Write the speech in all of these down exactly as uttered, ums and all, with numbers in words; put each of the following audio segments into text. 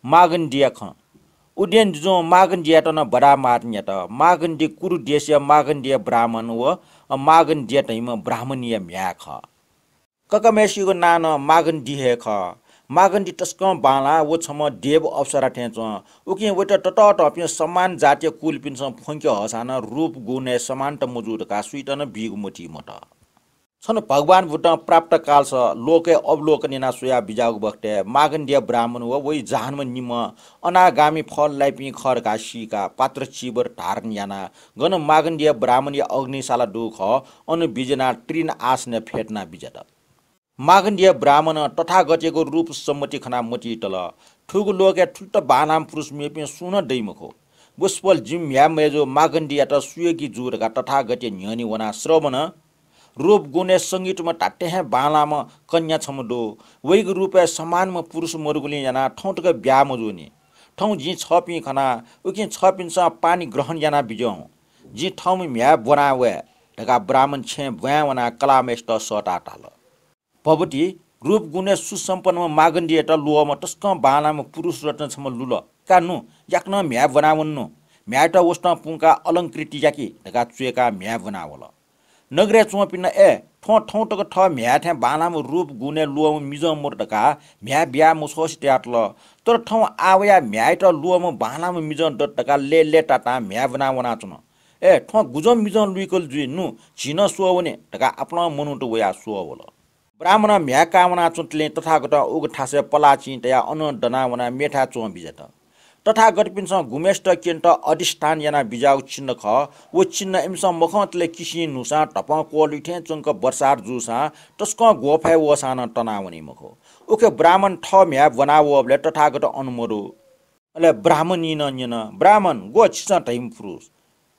मागन्धिया खँ। उदेन जुजुं मागन्धियात नं बधामार्जन यात। मागन्धि कुरु देशया मागन्धिया ब्राह्मण व मागन्धिया धइम्ह ब्राह्मणीया म्ह्याय् खः। ककम्हय्‌सिगु नां नं मागन्धि हे खः। मागन्धि तसकं बांलाः, व छम्ह देव अप्सरा थें च्वं। उकिं वइत ततःधंपिं समान जातीय कुलपिन्सं फ्वंके हःसां नं रूप गुणय् समानता मजू धकाः सुइत नं बीगु मतिइ मत। छन्हु भगवान बुद्धं प्राप्त कालस लोकय् अवलोकन यानाः स्वयाः बिज्याःगु बखतय् मागन्धिया ब्राह्मण व वइ जहानमा निम्ह अनागामी फल लाइपिं खः धकाः सीकाः पात्र चीवर धारण यानाः गन मागन्धिया ब्राह्मणया अग्निशाला दु खः, अन बिज्यानाः तृण आसनय् फ्यतुना बिज्यात। मागन्धिया ब्राह्मणं तथागतयागु रूप सम्मति खनाः मतिइ तल। थुगु लोकय् थुलि बांलाःम्ह पुरुष मेपिं सुं नं दइ मखु। वसपोल जिमि म्ह्याय् मय्जु मागन्धियात सुयोग्य जू धकाः तथागतया न्ह्यःने वनाः श्रवण रूप गुणय् संगीतम्ह धात्थें हे बांलाःम्ह कन्या छम्ह दु। वइगु रूपय् समानम्ह पुरुष मदुगुलिं यानाः थौं तक ब्याहा मजूनि। थौं जिं छःपिं खना, उकिं छःपिन्सं पानी ग्रहण यानाः बिज्याहुँ। जिं थःम्ह म्ह्याय् ब्वना वये धकाः ब्राह्मण छेँय् ब्वाँय् वनाः कलाःम्हय्सित सःताः धाल, भवती, रूप गुणय् सुसम्पन्नम्ह मागन्धियात ल्वःम्ह तसकं बांलाःम्ह पुरुष रत्न छम्ह लुल। का नु, याकनं म्ह्याय् ब्वना वने नु। म्ह्याय्‌यात वसतं पुंकाः अलंकृत याकि धकाः च्वय्‌काः म्ह्याय् ब्वना वल। नगरय् च्वंपिन्त, ए, थ्वं थौं तक थः म्ह्याय् थें बांलाःम्ह रूप गुणय् ल्वःम्ह मिजं मदु धकाः म्ह्याय् बिया मछ्वःसे तयातल। तर थौं आः वयाः म्ह्याय्‌यात ल्वःम्ह बांलाःम्ह मिजं दत धकाः लय्‌लय्‌तातां म्ह्याय् ब्वना वनाच्वन। ए, थ्वं गुजं मिजं लुइकल जुइ नु, झी नं स्वः वने धकाः आपालं मनूत वयाः स्वः वल। ब्राह्मणं म्ह्याय् काः वनाच्वंतले तथागतं उगु थासय् पलाः चिं तयाः अनं दना वनाः मेथाय् च्वं बिज्यात। तथागतपिन्सं गुम्हय्‌सित क्यनेत अधिष्ठान यानाः बिज्याःगु चिन्ह खः। व चिन्ह इमिसं मखंतले किसिं न्हुसां धपं क्वलुइ थें च्वंक बर्सात जूसां तसकं ग्वःफाय् वःसां नं तना वनी मखु। उखे ब्राह्मण थः म्ह्याय् ब्वना वःबलय् तथागत अन मदु। अले ब्राह्मणीं नं न्यन, ब्राह्मण, ग्व छिसं धइम्ह पुरुष?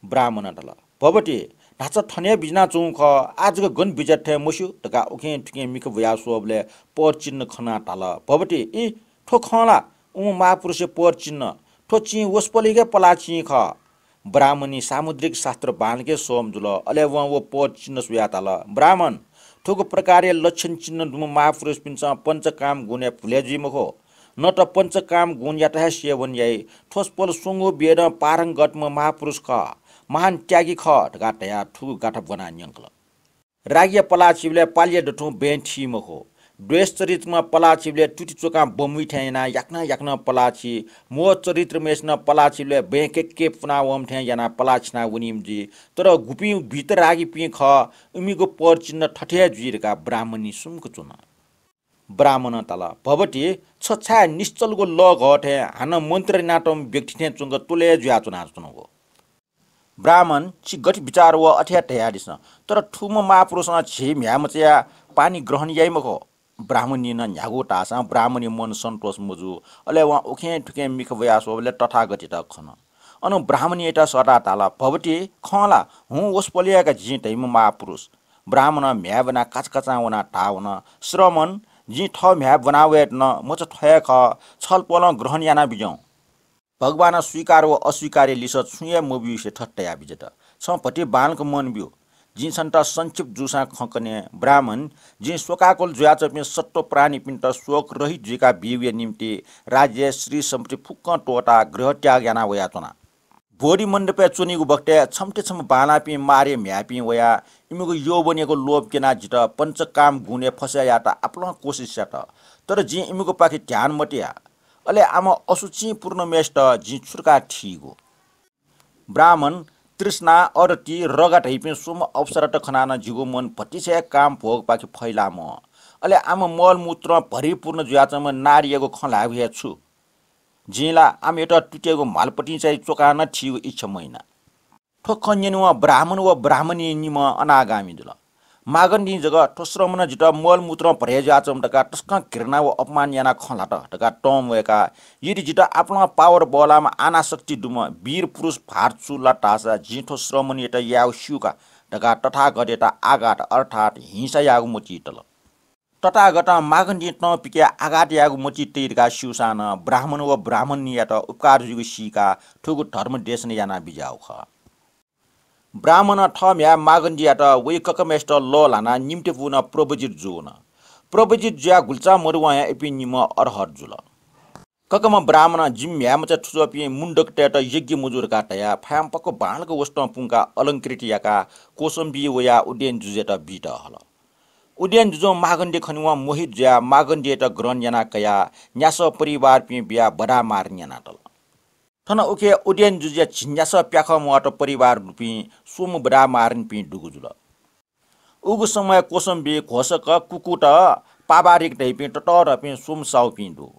ब्राह्मणं धाल, भवती, न्हाचः थन हे बिज्यानाच्वंगु खः, आः जक गन बिज्यात थें मस्यू धकाः उखें थुखें मिखा ब्वयाः स्वःबलय् पहरचिन्ह खनाः धाल, भवती, ई, थ्व खं ला उम्ह महापुरुषया पहरचिन्ह? थ्व चिं वसपोलयाके पलाः चिं खः। ब्राह्मणी सामुद्रिक शास्त्र बांलाक स्वःम्ह जुल। अले वं व पहरचिन्ह स्वयाः धाल, ब्राह्मण, थुगु प्रकारया लक्षण चिन्ह दुम्ह महापुरुषपिन्सं पञ्चकाम गुणय् भुले जुइ मखु। न त पञ्चकाम गुणयात हे सेवन याइ। थ्व वसपोल स्वंगू वेदं पारंगतम्ह महापुरुष खः, महान त्यागी खः धकाः धयाः थुगु गाथा ब्वनाः न्यंकल। रागिया पलाः चिबलय् पालिया दथुं बँय् थी मखु। द्वेष चरित्रम्ह पलाः चिबलय् तुति च्वकां बमवइ थें यानाः याकनं याकनं पलाः ची। मोह चरित्रम्हय्सिनं पलाः चिबलय् बँय् केक्के पुना वंम्ह थें यानाः पलाः छिना वनीम्ह जुइ। तर गुपिं वीतरागीपिं खः, इमिगु पहरचिन्ह थथे हे जुइ धकाः ब्राह्मणी सुम्क च्वन। ब्राह्मणं धाल, भवती, छ छाय् निश्चलगु लः घः थें हानं मन्त्र यानातःम्ह व्यक्ति थें च्वंक त्वलय् जुयाच्वनाच्वनागु? ब्राह्मण, छि गथे बिचार वः अथे हे धयादिसँ, तर थुम्ह महापुरुषं झी म्ह्याय् मचायाः पानी ग्रहण याइ मखु। ब्राह्मणीं नं न्ह्यागु धाःसां ब्राह्मणीया मन सन्तोष मजू। अले वं उखें थुखें मिखा ब्वयाः स्वःबलय् तथागतयात खन। अनं ब्राह्मणीयात सःताः धाल, भवती, खं ला हुँ वसपोलया का जिं धइम्ह महापुरुष? ब्राह्मणं म्ह्याय् ब्वनाः काचाकाचां वनाः धाः वन, श्रमण, जिं थः म्ह्याय् ब्वना वये धुन, मचा थ्व हे खः, छलपोलं ग्रहण याना बिज्याहुँ। भगवानं स्वीकार व अस्वीकारया लिसः छुं हे मब्यूसे थथे धयाः बिज्यात, छं भति बांलाक मन ब्यु। जिं छन्त संक्षिप्त जूसां खँ कने। ब्राह्मण, जिं शोकाकुल जुयाच्वंपिं सत्त्व प्राणीपिन्त शोक रहित जुइका बीगुया निंतिं राज्य, श्री सम्पत्ति फुक्कं त्वःताः गृह त्याग याना वयाच्वना। बोधिमण्डपय् च्वनीगु बखतय् छम्हते छम्ह बांलाःपिं मारया म्ह्याय्‌पिं वयाः इमिगु यौवनयागु लोभ क्यनाः जितः पञ्चकाम गुणय् फसय् यायेत आपालं कोसिस यात। तर जिं इमिगुपाखे ध्यान मते याः। अले आम असुचिं पूर्णम्हय्‌सित जिं छुतुकाः थीगु। ब्राह्मण, तृष्णा, अरति, रगा धइपिं स्वम्ह अप्सरात खनाः नं जिगु मन भतिचा हे काम भोगपाखे फैलामवः। अले आम मलमूत्रं भरिपूर्ण जुयाच्वंम्ह नारीयागु खँ ल्हायेगु हे छु? जिं ला आमयात तुतियागु म्हालपतिंचाइ च्वकाः नं थीगु इच्छा मयाना। थ्व खँ न्यनेवं ब्राह्मण व ब्राह्मणी निम्हं अनागामी जुल। मागन्धिं जक थ्व श्रमणं जितः मलमूत्रं भरे जुयाच्वंम्ह धकाः तसकं घृणा व अपमान यानाः खँ ल्हात धकाः तं वय्‌काः, यदि जितः आपालं power बल्लाःम्ह आनाशक्ति दुम्ह वीर पुरुष भार चूलात धाःसा जिं थ्व श्रमणयात यायेगु स्यू का धकाः तथागतयात आघात अर्थात् हिंसा यायेगु मतिइ तल। तथागतं मागन्धिं तं पिकयाः आघात यायेगु मतिइ तइ धकाः स्यूसां नं ब्राह्मण व ब्राह्मणीयात उपकार जुइगु सीकाः थुगु धर्म देशना याना बिज्याःगु खः। ब्राह्मणं थः म्ह्याय् मागन्धियात वइ ककम्हय्‌सित लःल्हानाः निम्हते पूवनाः प्रव्रजित जूवन। प्रव्रजित जुयाः गुलिचां मदुवं हे इपिं निम्ह अर्हत जुल। ककम्ह ब्राह्मणं जिमि म्ह्याय्‌मचा थुज्वःपिं मुण्डकतय्‌त यज्ञ मजू धकाः धयाः फाय्‌म्ह पक्व बांलाक वसतं पुंकाः अलंकृत याकाः कोसम्बी वयाः उदेन जुजुयात बीत हल। उदेन जुजुं मागन्धि खनेवं मोहित जुयाः मागन्धियात ग्रहण याना कयाः न्यासः परिवारपिं बियाः बधामारण यानातल। थन उखे उदेन जुजुया झिंन्यासः प्याखं म्वाःत परिवार दुपिं स्वम्ह बधामारणपिं दुगु जुल। उगु समय् कोसम्बी, घोषक, कुकुत, पाबारिक धइपिं ततःधंपिं स्वम्ह साहुपिं दु।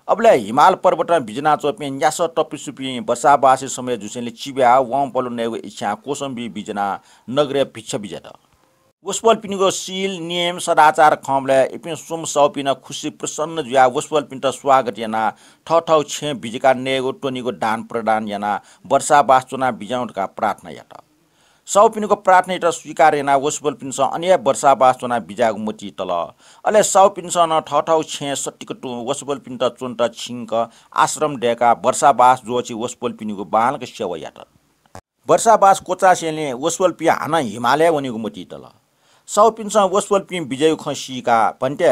अबलय् हिमाल पर्वतं बिज्यानाच्वंपिं न्यासः तपस्वीपिं वर्षावासया समय जुसेंलि चिब्याः वंपलु नयेगु इच्छां कोसम्बी बिज्यानाः नगरय् भिक्षा बिज्यात। वसपोलपिनिगु शील, नियम, सदाचार खंबलय् इपिं स्वम्ह साहुपिं नं खुसी प्रसन्न जुयाः वसपोलपिन्त स्वागत यानाः थःथःगु छेँय् बिज्याकाः नयेगु त्वनेगु दान प्रदान यानाः वर्षावास च्वना बिज्याहुँ धकाः प्रार्थना यात। साहुपिनिगु प्रार्थनायात स्वीकार यानाः वसपोलपिन्सं अन हे वर्षावास च्वना बिज्याःगु मतिइ तल। अले साहुपिन्सं नं थःथःगु छेँय् सत्तिक तुं वसपोलपिन्त च्वनेत छिंक आश्रम दय्काः वर्षावास ज्वःछि वसपोलपिनिगु बांलाक सेवा यात। वर्षावास क्वचासेंलि वसपोलपिं हानं हिमालय् वनेगु मतिइ तल। साहुपिन्सं वसपोलपिं बिज्याइगु खँ सीकाः, भन्ते,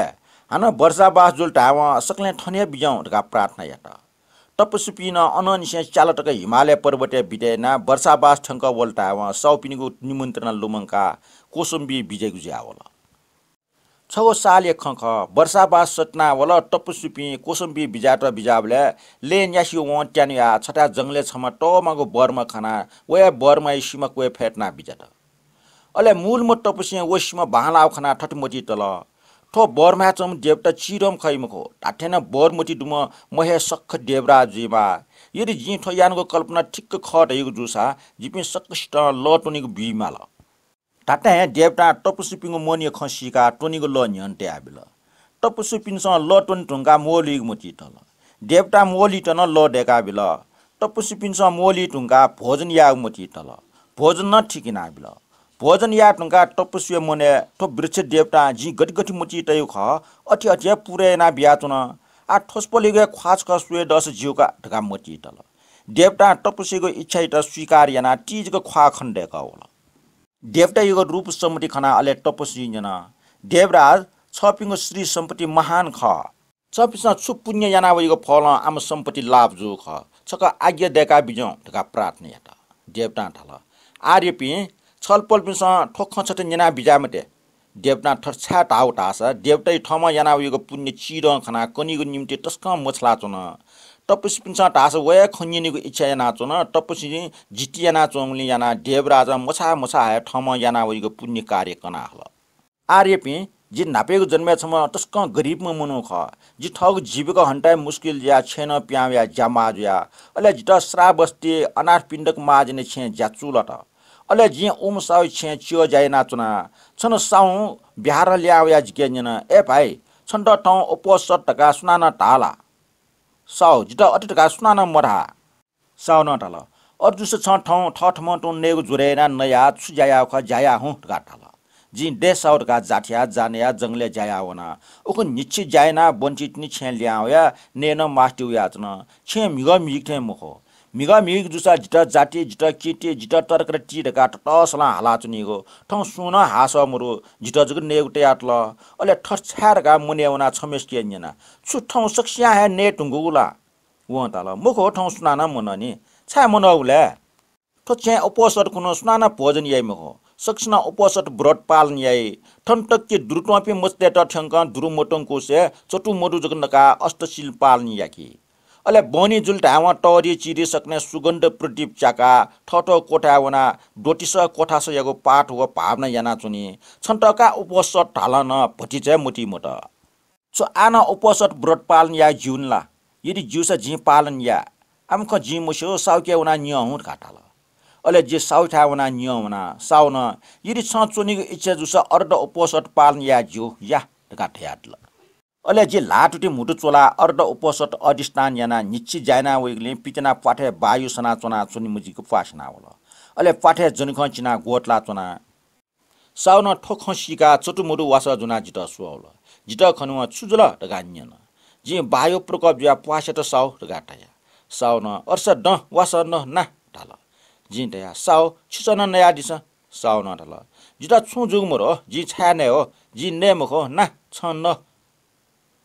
हानं वर्षावास जुल धायेवं सकलें थन हे बिज्याहुँ धकाः प्रार्थना यात। तपस्वीपिं नं अनंनिसें च्याला तक हिमालय पर्वतय् बिदा यानाः वर्षावास थ्यंकः वल धायेवं साहुपिनिगु निमन्त्रणा लुमंकाः कोसम्बी बिज्याइगु जुयावल। छगू सालया खँ खः। वर्षावास सत्तिना वल। तपस्वीपिं कोसम्बी बिज्यात बिज्याःबलय् लँय् न्यासि वं त्यानुयाः छथाय् जंगलय् छम्ह तःमागु बर्म्ह खनाः वया बर्म्हया सिमा क्वय् फय्तुना बिज्यात। अले मूलम्ह तपस्वीं व सिमा बांलाःगु खनाः थथे मतिइ तल, थ्व बर्म्हय् च्वंम्ह देवता चिधंम्ह खइ मखु, धात्थें नं बर्मति दुम्ह म्हय् सख्ख देवराज जुइमाः। यदि जिं थ्व यानागु कल्पना ठिक्क खः धइगु जूसा जिपिं सकसितं लः त्वनेगु बीमाल। धात्थें देवतां तपस्वीपिनिगु मनया खँ सीकाः त्वनेगु लः न्ह्यःने तयाबिल। तपस्वीपिन्सं लः त्वने धुंकाः म्वःल्हुइगु मतिइ तल। देवतां म्वःल्हुइत नं लः दय्काबिल। तपस्वीपिन्सं म्वःल्हुइ धुंकाः भोजन यायेगु मतिइ तल। भोजन नं ठीक यानाबिल। भोजन याये धुंकाः तपस्वीया मनय् थ्व वृक्ष देवतां जिं गथे गथे मतिइ तयागु खः, अथे अथे हे पूरा याना बियाच्वन। आः थ्वसपोलयागु हे ख्वाः छकः स्वये दःसा ज्यू का धकाः मतिइ तल। देवतां तपस्वीयागु इच्छायात स्वीकार यानाः ति जक ख्वाः खने दय्कः वल। देवतायागु रूप सम्पत्ति खनाः अले तपस्वीं न्यन, देवराज, छःपिनिगु श्री सम्पत्ति महान खः। छःपिन्सं छु पुण्य यानावइगु फलं आम सम्पत्ति लाभ जूगु खः। छकः आज्ञा दय्का बिज्याहुँ धकाः प्रार्थना यात। देवतां धाल, आर्यपिं, छलपोलपिन्सं थ्व खँ छता न्यना बिज्याये मते। देवतां थथे छाय् धाःगु धाःसा देवताया थःम्हं यानावइगु पुण्य चिधं खनाः कनीगु निंतिं तसकं मछालाच्वन। तपस्वीपिन्सं धाःसा व हे खँ न्यनेगु इच्छा यानाच्वन। तपस्वीं जिति यानाच्वंगुलिं यानाः देवराजं मछाः मछाः हे थःम्हं यानावइगु पुण्य कार्य कना हल। आर्यपिं, जि न्हापायागु जन्मय् छम्ह तसकं गरिबम्ह मनू खः। जि थःगु जीविका हनेत हे मुस्किल जुयाः छेँय् नं पिहां वयाः ज्या माः जुया। अले जितः श्रावस्ती अनाथपिण्डक महाजनया छेँय् ज्या चूलात। अले जिं उम्ह साहुया छेँय् च्यः ज्या यानाच्वना। छन्हु साहुं ब्याहारं लिहां वयाः जिके न्यन, ए भाइ, छन्त थौं अप्वः सत धकाः सुनानं धाः ला? साहु, जितः अथे धकाः सुनानं मधाः। साहुनं धाल, अथे जूसा छं थौं थःथम्हं तुं नयेगु ज्वरय् यानाः नयाः छु ज्या याःगु खः ज्या या हुँ धकाः धाल। जिं दे साहु धकाः जाथेयाः जा नयाः जंगलय् ज्या याः वना। उखुन्हु न्हिच्छि ज्या यानाः ब्वंतितिनि छेँय् लिहां वयाः नये नं मास्ति वयाच्वन। छेँय् म्हिगः म्हीगु थें मखु। म्हिगः म्हीगु जूसा जितः जाति, जितः कीर्ति, जितः तरकारी ति धकाः ततःसलं हालाच्वनीगु। थौं सुं नं हाःसः मदु, जितः जक नयेगु तयातल। अले थथे छाय् धकाः मनय् वनाः छम्हय्‌सिके न्यना, छु थौं सकसियां हे नये धुंकूगु ला? वं धाल, मखु, थौं सुनानं मनःनि। छाय् मनःगु लय्? थ्व छेँय् अप्वः सत खुन्हु सुनानं भोजन याइ मखु। सकसिनं अप्वः सत व्रत पालन याइ। थन तक्क दुरु त्वंपिं मचातय्‌त थ्यंकं दुरु मत्वंकुसे चतुमधु जक नकाः अष्टशील पालन याकी। अले बहनी जुल धायेवं तःधि चिधि सकलें सुगन्ध प्रदीप च्याकाः थःथःगु क्वथाय् वनाः द्वतिसः क्वथासःयागु पाठ व भावना यानाच्वनी। छन्त का अप्वः सत धालं नं भतिचा हे मतिइ मत। छु आः नं अप्वः सत व्रत पालन याये ज्यूनि ला? यदि ज्यूसा जिं पालन याये। आम खँ जिं मस्यू, साहुके वनाः न्यँ हुँ धकाः धाल। अले जि साहुथाय् वनाः न्यँ वना। साहुनं, यदि छं च्वनेगु इच्छा जूसा अर्ध अप्वः सत पालन याये ज्यू, या धकाः धयादिल। अले जि ल्हातुति म्हुतु च्वलाः अर्ध अप्वः सत अधिष्ठान यानाः न्हिच्छि ज्या याना वइगुलिं पितिना प्वाथय् बायु सनाच्वनाः च्वने मजिक प्वाः स्यनावल। अले प्वाथय् जनिखं चिनाः ग्वतलाच्वना। साहुनं थ्व खँ सीकाः चतुमधु वासः ज्वनाः जितः स्वल। जितः खनेवं छु जुल धकाः न्यन। जिं बायु प्रकोप जुयाः प्वाः स्यत साहु धकाः धया। साहुनं अथेसा दँ वासः नः ना धाल। जिं धया, साहु छिसं नं नयादिसँ। साहुनं धाल, जितः छुं जूगु मदु, जिं छाय् नये हो, जिं नये मखु, ना छं नः।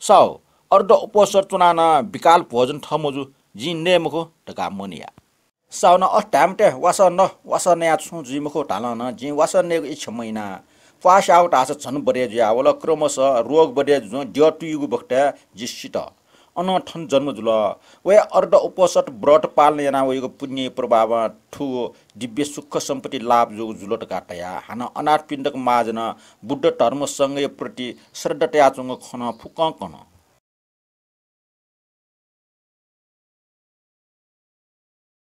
साहु, अर्ध उपवासर च्वनाः नं बिकाल भोजन थः मजू, जिं नये मखु धकाः मनया। साहुनं अथे धायेमते, वासः न, वासः नयाः छुं जुइ मखु धालं नं जिं वासः नयेगु इच्छा मयाना। प्वाः स्याःगु धाःसा झन बढे जुयावल। क्रमशः रोग बढे जुजुं द्यः तुइगु बखतय् जि सित। अनं थन जन्म जुल। वया अर्ध उपवासत व्रत पालन यानाः वइगु पुण्यया प्रभावं थुगु दिव्य सुख सम्पत्ति लाभ जूगु जुल धकाः धयाः हानं अनाथपिण्डक महाजनं बुद्ध धर्म संघया प्रति श्रद्धा तयाच्वंगु खँ नं फुक्कं कन।